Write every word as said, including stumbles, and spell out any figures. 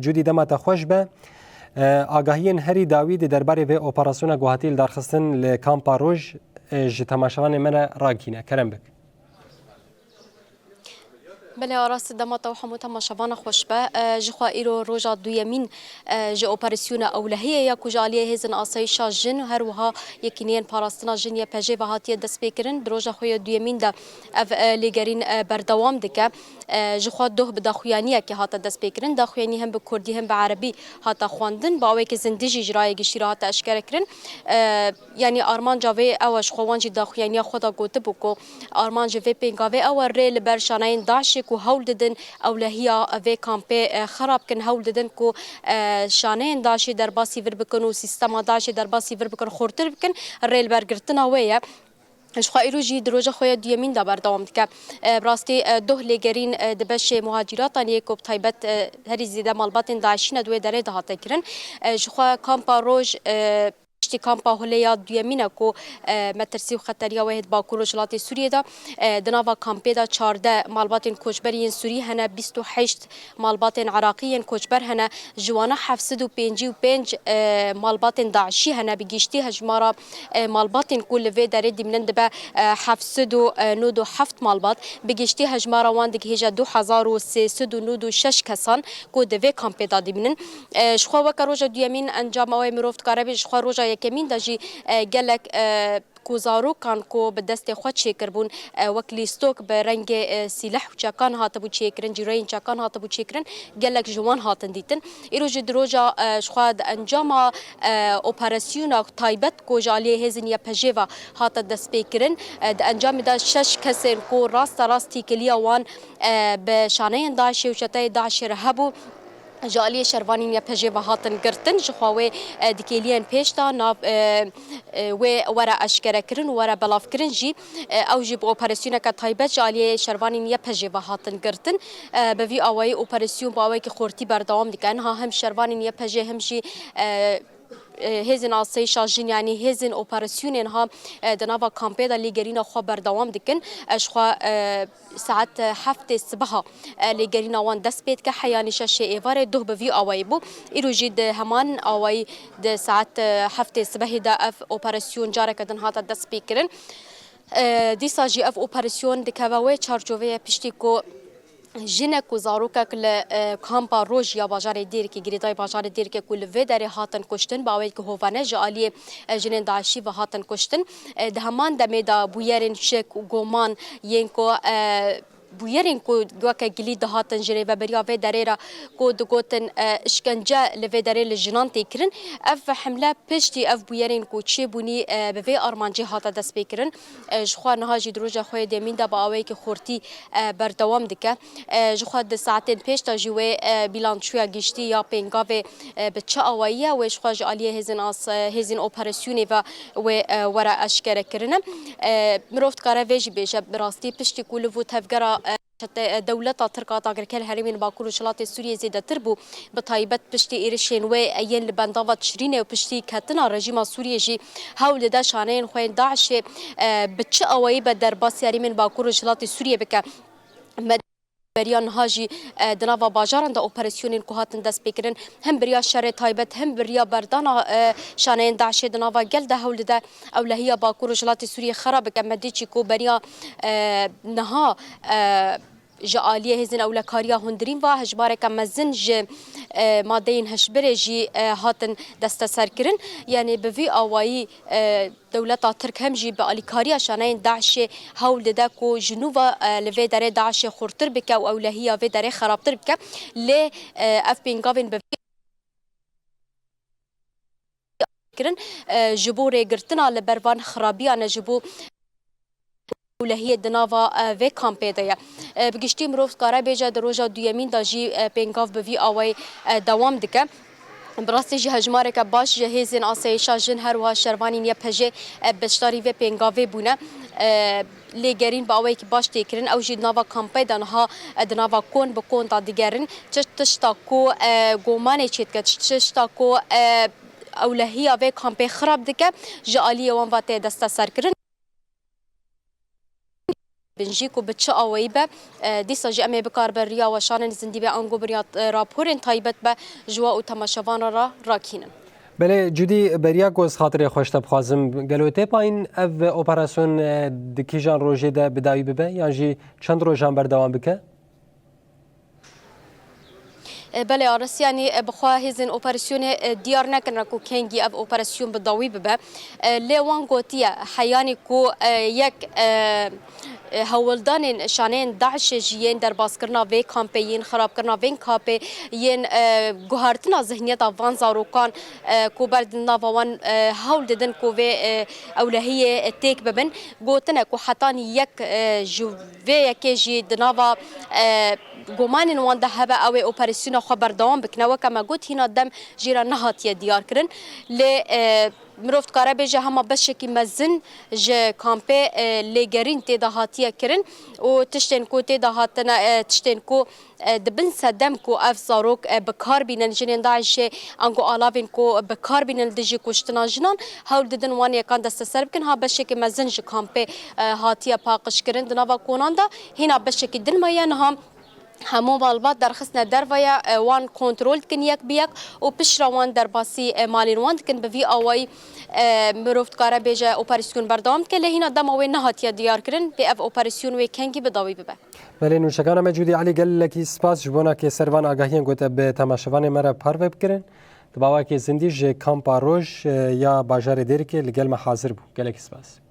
Cûdî dema te xweş be. E, agahiyên herî dawî di derbarê vê operasyona ku hatiye lidarxistin li Kampa Roj, e, ji temaşevanê me re ragihîne. Kerem bik. Belê Aras, dema te û hemû temaşevana xweş be. E, ji xwe îro roja duyemîn, e, ji operasyona ewlehiyê ye ku ji aliyê hêzên asayîşa jin û her wiha yekîneyên parastina jin Y P J ve hatiye destpêkirin. Di roja xwe ya duyemîn de ev, e, lêgerîn, e, berdewam dike. E, ji xwe doh bi daxuyaniyekê hate destpêkirin. Daxuyanî hem bi kurdî hem bi erebî hate xwendin. Bi awayekî zindî jî ji raya giştî re hate eşkerekirin. E, Yanî armanca vê ew e, ji xwe wan jî daxuyaniya xwe de gotibû ku armanc ji vê pêngavê ew e, rê li ber şaneyên DAIŞê ku hewl didin ewlehiya vê kampê, e, xera bikin, hewl didin ku, e, şaneyên DAIŞê derbasî vir bikin û sîstema DAIŞê derbasî vir bikin, xurtir bikin, rê li ber girtina wê ye. Ji xwe îro jî di roja xwe ya duyemîn de berdewam dike. E, bi rastî, e, doh lêgerîn, e, di beşê muhacîratan yê ku bi taybet, e, herî zêde malbatên DAIŞî ne di wê derê de hate kirin. E, ji xwe kampa Roj, e, Piştî kampa Hulê ya duyemîn e ku, e, metirsî û xeteriya wê hêt Bakur Rojhilatê Sûriyê de, e, di nava kampê de çardeh malbatên koçber yên Sûrî hene, bîst û heşt malbatên Iraqî yên koçber hene, ji wana heft sed û pêncî û pênc, e, malbatên DAIŞî hene. Bi giştî hejmara, e, malbatên ku li vê derê dimînin dibe, e, heft sed û nod û heft malbat. Bi giştî hejmara wan digihêje du hezar û sê sed û nod û şeş kesan ku di vê kampê de dimînin. E, ji xwe weke roja duyemîn encama wê mirov dikare bê, ji xwe roja yekemîn de jî, e, gelek, e, ku zarokan ku bi destê xwe çêkiribûn, e, wek lîstok bi rengê, e, sîleh û çekan hatibû çêkirin, cîrayên çekan hatibû çêkirin, gelek ji wan hatin dîtin. Îro jî di roja, e, ji xwe di encama, e, operasyona taybet ku ji aliyê hêzên Y P J ve hate destpêkirin, e, di encamê de şeş kesên ku raste rast têkiliya wan, e, bi şaneyên DAIŞê û çeteyê DAIŞê re hebû, ji aliyê şervanên Y P J ve hatin girtin. Ji xwe wê, e, di kêliyên pêş de nav, e, e, wê were eşkerekirin û were belavkirin jî, e, ew jî bi operasyoneke taybet ji aliyê şervanên Y P J ve hatin girtin. E, bi vî awayî operasyon bi awayekî xurtî berdewam dike. Niha hem şervanên Y P J hem jî, e, e, hêzên asayîşa jin, yanî hêzên operasyonên ha, e, di nava kampê de lêgerîna xwe berdewam dikin. E, ji xwe, e, saet heftê sibeha, e, lêgerîna wan dest pê dike, heyanî şeşê êvarê doh bi vî awayî bû. Îro jî di heman awayî di saet, e, heftê sibehê de ev operasyon careke din hate dest pê kirin. E, dîsa jî ev operasyon dikeve wê çarçoveyê piştî ku jinek û zarokek li, e, kampa Roj ya bajarê Dêrikê, girêdayî bajarê Dêrikê ku li vê derê hatin kuştin, bi awayekî hovane ji aliyê, e, jinên DAIŞî ve hatin kuştin. E, di heman demê de bûyerên şik û goman yên ku, e, bûyerên ku weke gilî dihatin ji rêveberiya vê derê re ku digotin, e, işkence li vê derê li jinan tê kirin. Ev hemle piştî ev bûyerên ku çêbûnî, e, bi vê armancê hate destpêkirin. E, ji xwe niha jî di roja xwe yê demîn de bi awayekî xurtî, e, berdewam dike. E, ji xwe di saetên pêş de jî wê, e, bîlançoya giştî ya pêngavê, e, bi çi awayî ye, wê ji xwe ji aliyê hêzên as-, e, hêzên operasyonê ve wê, e, were eşkere kirine. E, mirov dikare vê jî bêje, bi rastî piştî ku li vû tevgera, e, çete-, e, dewleta Tirk a dagirker herêmên Bakur û Rojhilatê Sûriyê zêdetir bû, bi taybet piştî êrişên wê, e, yên li bendava Çirînê û piştî ketina rejîma Sûriyê jî hewl dide şaneyên xwe yên DAIŞê, e, bi çi awayî be derbasî herêmên Bakur û Rojhilatê Sûriyê bike. Me beriya niha jî, e, di nava bajaran de operasyonên ku hatin destpêkirin, hem beriya şerê taybet, hem beriya berdana, e, şaneyên DAIŞê di nava gel de hewl dide ewlehiya Bakur û Rojhilatê Sûriyê xera bike. Me dî jî ku beriya, e, niha, e, ji aliyê hêzên ewlekariya hundirîn ve hejmareke mezin ji, e, madeyên hişbirê jî, e, hatin desteserkirin. Yanî bi vî awayî, e, dewleta Tirk hem jî bi alîkariya şaneyên DAIŞê hewl dide ku ji nû ve, e, li vê derê DAIŞê xurtir bike û ewlehiya vê derê xerabtir bike. Lê, e, ev pêngavên bi vî kirin, e, ji bo rêgirtina li ber van xirabiyan e, ji bo ewlehiyê di nava, e, vê kampê de ye. E, bi giştî mirov dikare bêje di roja duyemîn de jî, e, pêngav bi vî awayî, e, dewam dike. Bi rastî jî hejmareke baş ji hêzên asayîşa jin her wiha şervanên Y P J, e, beşdarî vê pêngavê bûne. E, lêgerîn bi awayekî baş tê kirin. Ew jî di nava kampê de niha, e, di nava kon bi kon de digerin. Çi tişta ku, e, gomanê çê dike, çi tişta ku, e, ewlehiya vê kampê xirab dike, ji aliyê wan ve tê desteserkirin. bin jî ku bi çi awayî be, e, dîsa jî em ê bikaribin riya weşanên zindî be, ango bi riya, e, raporên taybet be, ji we û temaşevanan re rakînin. Belê, Cudî, beriya ku ez xatirê xwe ji te bixwazim, gelo tê payîn ev operasyon, e, di kîjan rojê de bi dawî bibe, yan jî çend rojan berdewam bike? E, belê, Aras, yanî, e, bi xwe hêzên operasyonê, e, diyar nekirine ku kengî ev operasyon bi dawî bibe. E, lê wan gotiye, heyanî ku, e, yek, e, e, hewldanên şaneyên DAIŞê jî yên derbaskirina vê kampê, yên xirabkirina vên kampê, yên, e, guhartina zihniyeta van zarokan, e, ku ber di nava wan, e, hewl didin ku vê, e, ewlehiyê, e, têk bibin. Gotine ku hetanî yek, e, ji vê yekê jî di nava, e, gumanên wan de hebe, ew ê operasyona xwe berdewam bikine. Weke me got, hîna dem jê re nehatiye diyar kirin. Lê, e, mirov dikare bêje hema beşekî mezin ji kampê, e, lêgerîn tê de hatiye kirin û tiştên ku tê de hatine, e, tiştên ku, e, dibin sedem ku ev zarok, e, bi kar bînin, jinên DAIŞê ango alavên ku bi kar bînin li dijî kuştina jinan, hewl didin wan yekan desteser bikin. Ha beşekî mezin ji kampê, e, hatiye paqijkirin di nava konan de, hîna beşekî din me ye niha. Hemû malbat derxistine derve ye, e, wan kontrol dikin yek bi yek û piştre wan derbasî, e, malên wan dikin. Bi vî awayî, e, mirov dikare bêje operasyon berdewam dike, lê hîna dema wê nehatiye diyar kirin, bê ev operasyon wê kengî bi dawî bibe. Belê, nûçekana me Cûdî Elî, gelekî spas ji bona ke ser van agahiyên ku te bi temaşevanê me re parve bikirin. Di bawakê zindî ji Kampa Roj, e, ya bajarê Dêrikê li gel me hazir bû. Gelekî spas.